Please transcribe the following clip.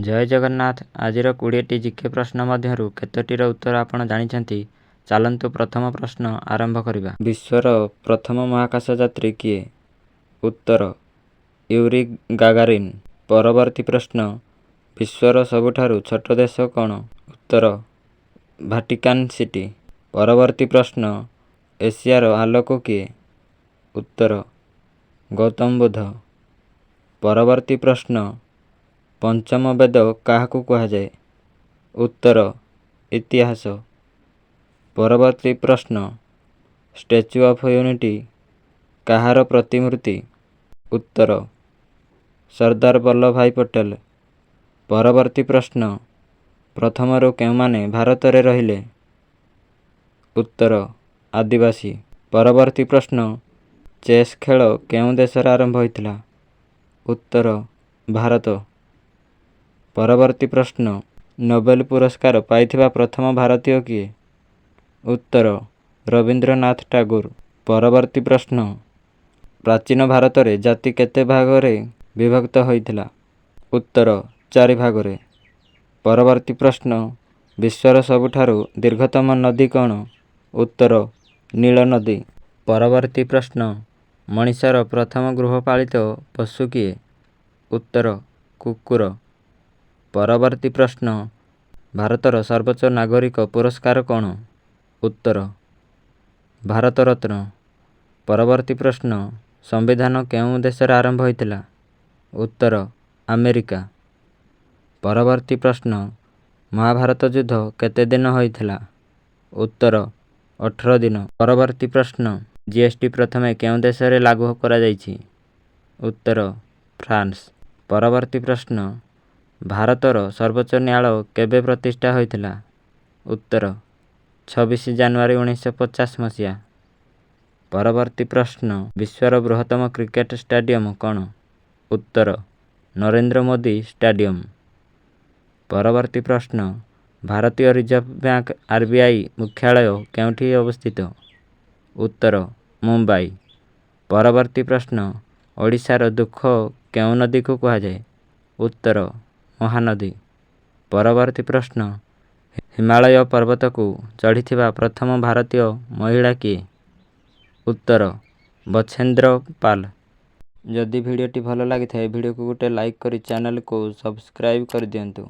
ଜୟ ଜଗନ୍ନାଥ। ଆଜିର 20ଟି ଜିକେ ପ୍ରଶ୍ନ ମଧ୍ୟରୁ କେତୋଟିର ଉତ୍ତର ଆପଣ ଜାଣିଛନ୍ତି? ଚାଲନ୍ତୁ, ପ୍ରଥମ ପ୍ରଶ୍ନ ଆରମ୍ଭ କରିବା। ବିଶ୍ୱର ପ୍ରଥମ ମହାକାଶ ଯାତ୍ରୀ କିଏ? ଉତ୍ତର ୟୁରି ଗାଗାରିନ୍। ପରବର୍ତ୍ତୀ ପ୍ରଶ୍ନ, ବିଶ୍ୱର ସବୁଠାରୁ ଛୋଟ ଦେଶ କ'ଣ? ଉତ୍ତର ଭାଟିକାନ୍ ସିଟି। ପରବର୍ତ୍ତୀ ପ୍ରଶ୍ନ, ଏସିଆର ଆଲୋକ କିଏ? ଉତ୍ତର ଗୌତମ ବୁଦ୍ଧ। ପରବର୍ତ୍ତୀ ପ୍ରଶ୍ନ, ପଞ୍ଚମ ବେଦ କାହାକୁ କୁହାଯାଏ? ଉତ୍ତର ଇତିହାସ। ପରବର୍ତ୍ତୀ ପ୍ରଶ୍ନ, ଷ୍ଟାଚ୍ୟୁ ଅଫ୍ ୟୁନିଟି କାହାର ପ୍ରତିମୂର୍ତ୍ତି? ଉତ୍ତର ସର୍ଦ୍ଦାର ବଲ୍ଲଭ ଭାଇ ପଟେଲ। ପରବର୍ତ୍ତୀ ପ୍ରଶ୍ନ, ପ୍ରଥମରୁ କେଉଁମାନେ ଭାରତରେ ରହିଲେ? ଉତ୍ତର ଆଦିବାସୀ। ପରବର୍ତ୍ତୀ ପ୍ରଶ୍ନ, ଚେସ୍ ଖେଳ କେଉଁ ଦେଶରେ ଆରମ୍ଭ ହୋଇଥିଲା? ଉତ୍ତର ଭାରତ। ପରବର୍ତ୍ତୀ ପ୍ରଶ୍ନ, ନୋବେଲ ପୁରସ୍କାର ପାଇଥିବା ପ୍ରଥମ ଭାରତୀୟ କିଏ? ଉତ୍ତର ରବୀନ୍ଦ୍ରନାଥ ଟାଗୋର। ପରବର୍ତ୍ତୀ ପ୍ରଶ୍ନ, ପ୍ରାଚୀନ ଭାରତରେ ଜାତି କେତେ ଭାଗରେ ବିଭକ୍ତ ହୋଇଥିଲା? ଉତ୍ତର ଚାରି ଭାଗରେ। ପରବର୍ତ୍ତୀ ପ୍ରଶ୍ନ, ବିଶ୍ୱର ସବୁଠାରୁ ଦୀର୍ଘତମ ନଦୀ କ'ଣ? ଉତ୍ତର ନୀଳ ନଦୀ। ପରବର୍ତ୍ତୀ ପ୍ରଶ୍ନ, ମଣିଷର ପ୍ରଥମ ଗୃହପାଳିତ ପଶୁ କିଏ? ଉତ୍ତର କୁକୁର। ପରବର୍ତ୍ତୀ ପ୍ରଶ୍ନ, ଭାରତର ସର୍ବୋଚ୍ଚ ନାଗରିକ ପୁରସ୍କାର କ'ଣ? ଉତ୍ତର ଭାରତ ରତ୍ନ। ପରବର୍ତ୍ତୀ ପ୍ରଶ୍ନ, ସମ୍ବିଧାନ କେଉଁ ଦେଶରେ ଆରମ୍ଭ ହୋଇଥିଲା? ଉତ୍ତର ଆମେରିକା। ପରବର୍ତ୍ତୀ ପ୍ରଶ୍ନ, ମହାଭାରତ ଯୁଦ୍ଧ କେତେ ଦିନ ହୋଇଥିଲା? ଉତ୍ତର 18 ଦିନ। ପରବର୍ତ୍ତୀ ପ୍ରଶ୍ନ, ଜିଏସଟି ପ୍ରଥମେ କେଉଁ ଦେଶରେ ଲାଗୁ କରାଯାଇଛି? ଉତ୍ତର ଫ୍ରାନ୍ସ। ପରବର୍ତ୍ତୀ ପ୍ରଶ୍ନ, ଭାରତର ସର୍ବୋଚ୍ଚ ନ୍ୟାୟାଳୟ କେବେ ପ୍ରତିଷ୍ଠା ହୋଇଥିଲା? ଉତ୍ତର 26 ଜାନୁଆରୀ 1950 ମସିହା। ପରବର୍ତ୍ତୀ ପ୍ରଶ୍ନ, ବିଶ୍ୱର ବୃହତ୍ତମ କ୍ରିକେଟ ଷ୍ଟାଡିୟମ କ'ଣ? ଉତ୍ତର ନରେନ୍ଦ୍ର ମୋଦି ଷ୍ଟାଡିୟମ। ପରବର୍ତ୍ତୀ ପ୍ରଶ୍ନ, ଭାରତୀୟ ରିଜର୍ଭ ବ୍ୟାଙ୍କ ଆରବିଆଇ ମୁଖ୍ୟାଳୟ କେଉଁଠି ଅବସ୍ଥିତ? ଉତ୍ତର ମୁମ୍ବାଇ। ପରବର୍ତ୍ତୀ ପ୍ରଶ୍ନ, ଓଡ଼ିଶାର ଦୁଃଖ କେଉଁ ନଦୀକୁ କୁହାଯାଏ? ଉତ୍ତର ମହାନଦୀ। ପରବର୍ତ୍ତୀ ପ୍ରଶ୍ନ, ହିମାଳୟ ପର୍ବତକୁ ଚଢ଼ିଥିବା ପ୍ରଥମ ଭାରତୀୟ ମହିଳା କିଏ? ଉତ୍ତର ବଛେନ୍ଦ୍ର ପାଲ। ଯଦି ଭିଡ଼ିଓଟି ଭଲ ଲାଗିଥାଏ, ଭିଡ଼ିଓକୁ ଗୋଟେ ଲାଇକ୍ କରି ଚ୍ୟାନେଲକୁ ସବସ୍କ୍ରାଇବ୍ କରିଦିଅନ୍ତୁ।